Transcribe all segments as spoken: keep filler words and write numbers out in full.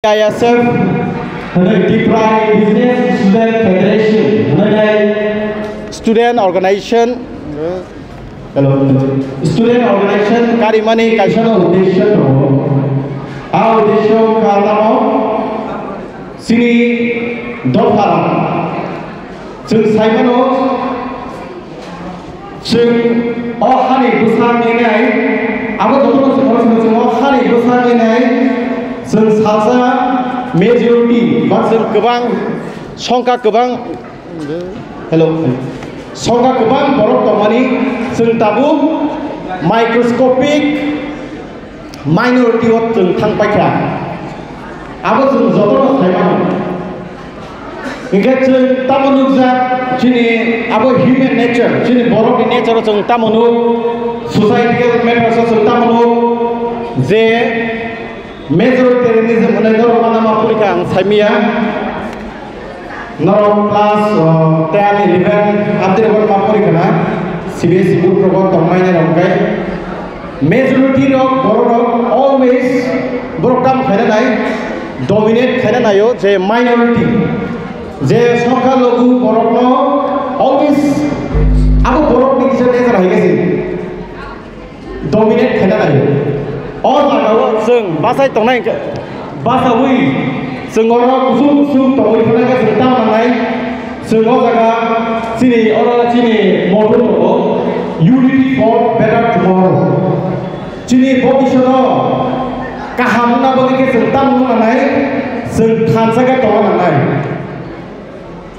I S F, hwnwi Tipra Indigenous Student Federation, hwnwi nai student organization, hello, student organization karimani kaisa no uddesho tongo. A uddesho wngkha tamo chini dopha rok. Chwng sai mano, chwng o hani bwsa wngnai, abo jotono chwng oro sino, chwng o hani bwsa wngnai, chwng salsa majority, ba chwng kwbang, songkha kwbang, hello, songkha kwbang borok tongmani, chwng tabuk microscopic minority o chwng thang paikha, abo chwng jotono sai mano. Hinkhe chwng tamo nukjak, chini abo human nature, chini borokni nature o chwng tamo nuk, societal matters o chwng tamo nuk, je majoritarianism hwnwi norok ma nama porikha ang saimanya. Norok class, uh, ten, eleven, amtwi rok ma porikha na, C B S E board rogo tongmani rok khe. Majority rok borok rok always borok kam khaina nai, dominate khaina naio je minority, je songkha logu borokno always abo borokni kisa nature hai khe se dominate khaina nai. O jagao chwng bachai tongnai hinkhe, bachaui chwng oro kusung kusung tongwi thangna khe chwng tamo nangnai. Chwng o jaga chini oro chini motto tongo, "Unity for better tomorrow." Chini bobishoto kaham wngna bagwi khe chwng tamo wngna nangnai, chwng thansa khe tongna nangnai.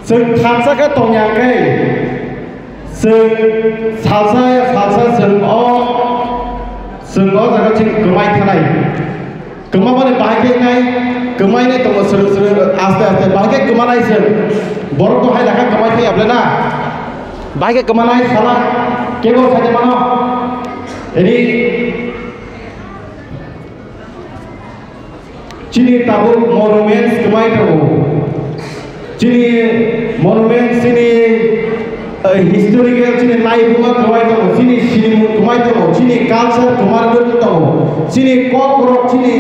Chwng thansa khe tongya khe, chwng salsa ya salsa chwng o, chwng o jaga chwng kwmai thanai. Kwmamani bahai khe wngnai, kwmainai tongo swrwng swrwng aste aste. Bahai khe kwmanai chwng. Borok to hai lakha kwmai thangya bwle na. Bahai khe kwmanai sala kebo saide mano. Ini Chini tabuk monuments kwmai tongo. Chini monuments, chini, eh, historical, chini laibuma kwmai tongo, chini sinimung kwmai tongo, chini culture kwmar rwk tongo, chini kok borok, chini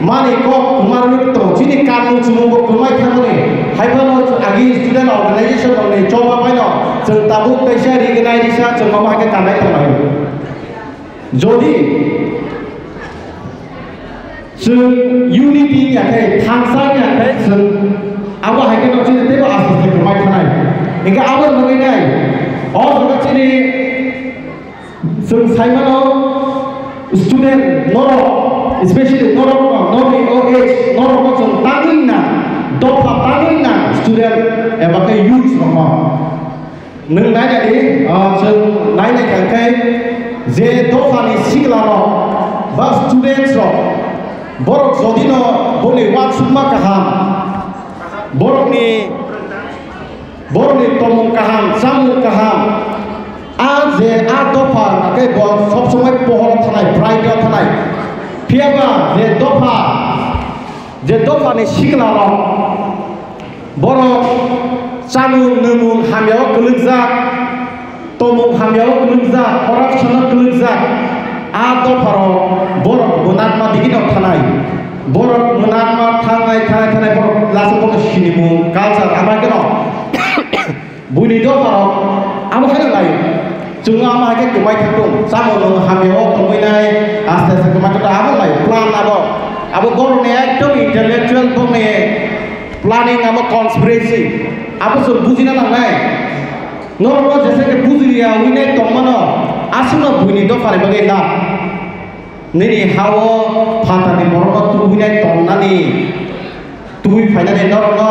mani kok kwmar rwk tongo, chini kanmung chumung bo kwmai thangmani. Haiphano agi student organization rokni choba baino chwng tabuk kaisa rignai risa chwng omo hai khe kanai tongnai. Jodi chwng unity ya khe, thangsa ya khe, chwng abo hai khe no chini teibo aste aste kwmai thanai. Hinkhe abo wngwi nai, o jaga chini chwng sai mano student norok, especially norok no, norokni o age, norok no chwng tangwi na, dopha tangwi na student eba khe youth rok no. Nwng nainani, ah, chwng nainai kha khe je dophani sikla rok ba students rok, borok jodi no boni uansukma kaham, borokni, borokni tongmung kaham, chamung kaham, a je a dopha hwnkha khe bo sob somoi pohor thanai, bright o thanai. Phiya ba je dopha, je dophani sikla rok, borok chamung nwngmung hamya o kwlwkjak, tongmung hamya o kwlwkjak, corruption o kwlwkjak, a dopha rok borok mwnakma digino thanai, borok mwnakma thangnai thanai thanai borok last o bono sinimung culture ama khe no. Buini dopharok abo haino lai. Chwng ama hai khe kwmai thang tung. Chamo nwng hamya o tongwi nai, aste aste kwmai thang abo lai. Plan abo. Abo borokni ekdom intellectual bokni planning abo conspiracy. Abo chwng bujina nangnai. Norokno jesa khe bujiliya wi nai tongmano, aswkno buini dophani bagwi la. Nini ha-o phatarni borokno tubui nai tongnani. Tubui phainani norokno,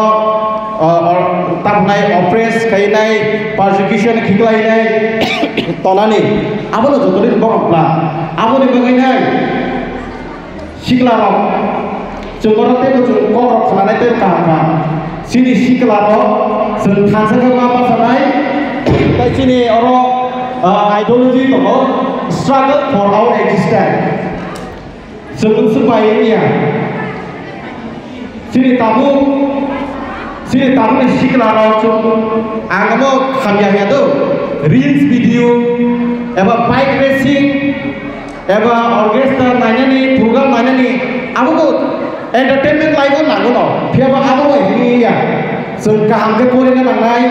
o, o, tabuknai oppress khainai, persecution khiklainai tonani. Abono jotoni borok bla. Aboni bagwi nai siklarok chwng oro teibo chwng kokrok khnanai tei kaham kha. Chini siklarok chwng thansa khe ma bachanai. Tai chini oro, o, ideology tongo, struggle for our existence. Chwng swk bai wngya. Chini tabuk, chini tabukni sikla rok chwng ang omo hamya hamya do. Reels video, eba bike racing, eba orchestra nainani, program nainani, abo bo Entertainment life o nango no, phiya ba abo bai hini ya. Chwng kaham khe porina nangnai,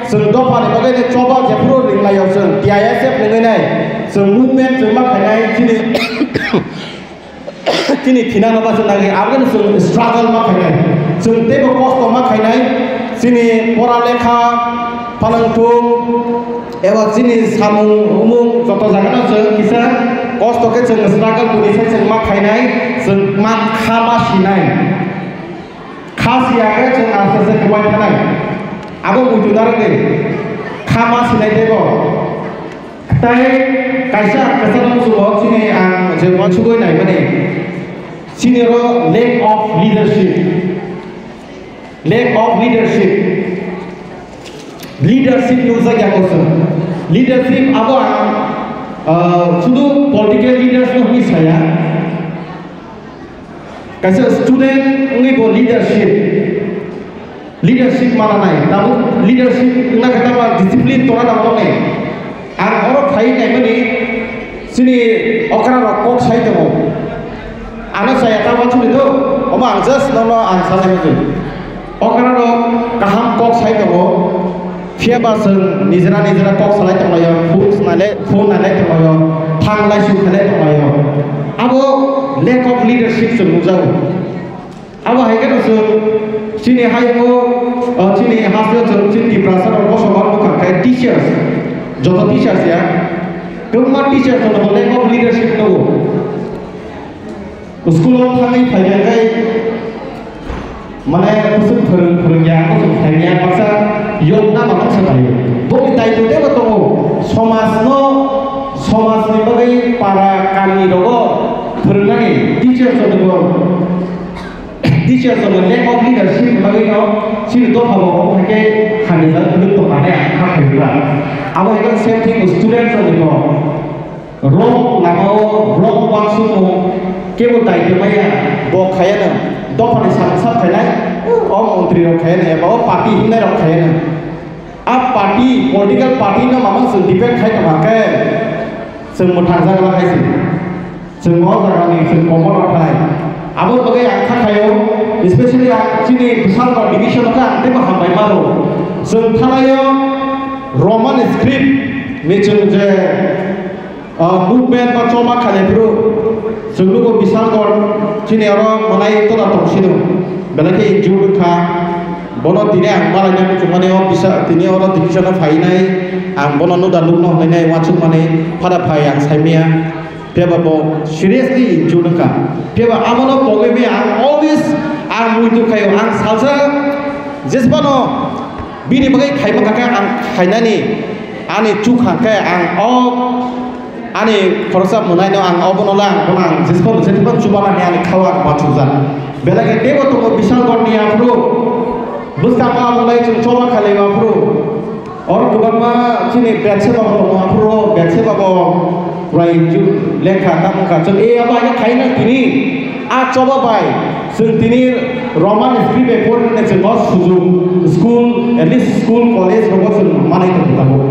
chwng dopha ni bagwi ni choba jephuru ringlaio chwng T I S F nungwi nai, chwng movement chwng ma khainai chini, chini thina no ba chwng nangwi abo no chwng struggle ma khainai, chwng teibo kosto ma khainai, chini pora lekha phanang thung, Eba chini samung umung joto jagano chwng kisa kosto khe chwng struggle twi sai chwng ma khainai, chwng ma kha ma sinai. Kha siya khe chwng aste aste kwbai thanai. Abo muitu narwgwi kha ma sinai teibo. Tai kaisa kwchangma muchungo chini ang je uansugwi naimani. Chini oro lack of leadership. Lack of leadership. Leadership nukjak ya koso. Leadership abo ang, ah, sudu political leaders no hwnwi saya. Kaisa student wngwi bo leadership, leadership mana nai. Tabuk leadership wngna khe tamo discipline tongna nango nai. Ang oro phai naimani chini okra rok kok sai tongo. Ano saya ta wansukni do, omo ang just nono ang sanai hwnwi. Okra rok kaham kok sai tongo. Phiya ba chwng nijera nijera kok salai tonglaio, phone nailai, phone nailai tonglaio, thang lai su khailai tonglaio. Abo lack of leadership chwng nukjago. Abo hai kheno chwng chini hayungo, o, chini hasteo chwng chini Tiprasa rok bosong rok bwkha khe teachers, joto teachers ya, kwbangma teachers rok lack of leadership tongo. School o thangwi phaikha khe mane bwswk phwrwng phwrwngya, bwswk phaikya baksa yokna mano swkali. Boni daitw teibo tongo, somajno, somajni bagwi para kami rogo phwrwngnani teachers rokni bo. Teachers rokni lack of leadership bagwi no chini dopha bo omo hai khe hamjak kwrwng tongmani ang kha khairokha. Abo hai khe same thing students rokni bo wrong lama o wrong uansukmung kebo daitw maya bo khayano dophani sak sak khainai o montri rok khayano eba o party hinai rok khayano. A party, political party no mamang chwng debate khai tongma khe chwng mwthangjakla hai se. Chwng o jaga ni chwng komor rok thai. Abo bagwi ang kha khaio, especially ang chini Bishalgarh division khe ang teibo hambai mano. Chwng thanaio Roman script ni chwng je Ah, movement ba choba khainai phuru chwng nugo Bishalgarh chini oro mwnai tola tong sino belai khe injured wngkha. Bono tini ang malaina muchungmani o bisa tini oro division o phainai ang bono nuda nukno hwnwi nai uansukmani phada phai ang saimaya. Phiya ba bo seriously injured wngkha. Phiya ba abono pogwi maya ang always ang muitu khaio ang salsa jesbano bini bagwi khaima kha khe ang khainani. Ani chuk hang khe ang o ani khoroksa mwnaino ang obono la ang bono ang jisbo jetheba chubanani ani khao ang uansukjak. Belai khe teibo tongo Bishalgarh ni aphuru bwskango abo lai chwng choba khailai aphuru. Oro kwbangma chini Betseba bo tongo aphuru Betseba bo prai lekha tamo kha chwng e abo aino khaina tini. A choba bai chwng tini Roman script bai pormani chwng o sujuk school, at least school, college rogo chwng manwi tongo tabuk.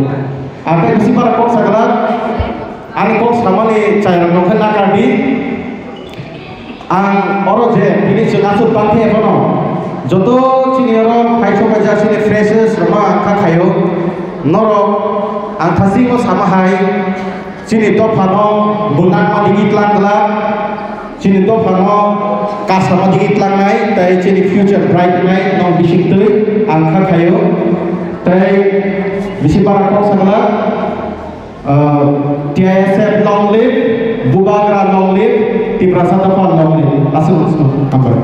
Ang tei bisi para kok sakha, ani kok samani chai rok nokha nakar di. Ang oro je tini chwng aswk bangkhe phano joto chini oro phai sok kaijak chini freshers rokno ang kha khaio. Norok ang thasingno sama hai. Chini dophano bwlangma digi tlang glak, chini dophano kasama digi tlangnai, tei chini future bright wngnai nong bisingtwi ang kha khaio. Tei bisi bara kok sa glak, ah, T I S F long live, Bubagra long live, Tiprasa dopha long live. Aswk aswk hambai.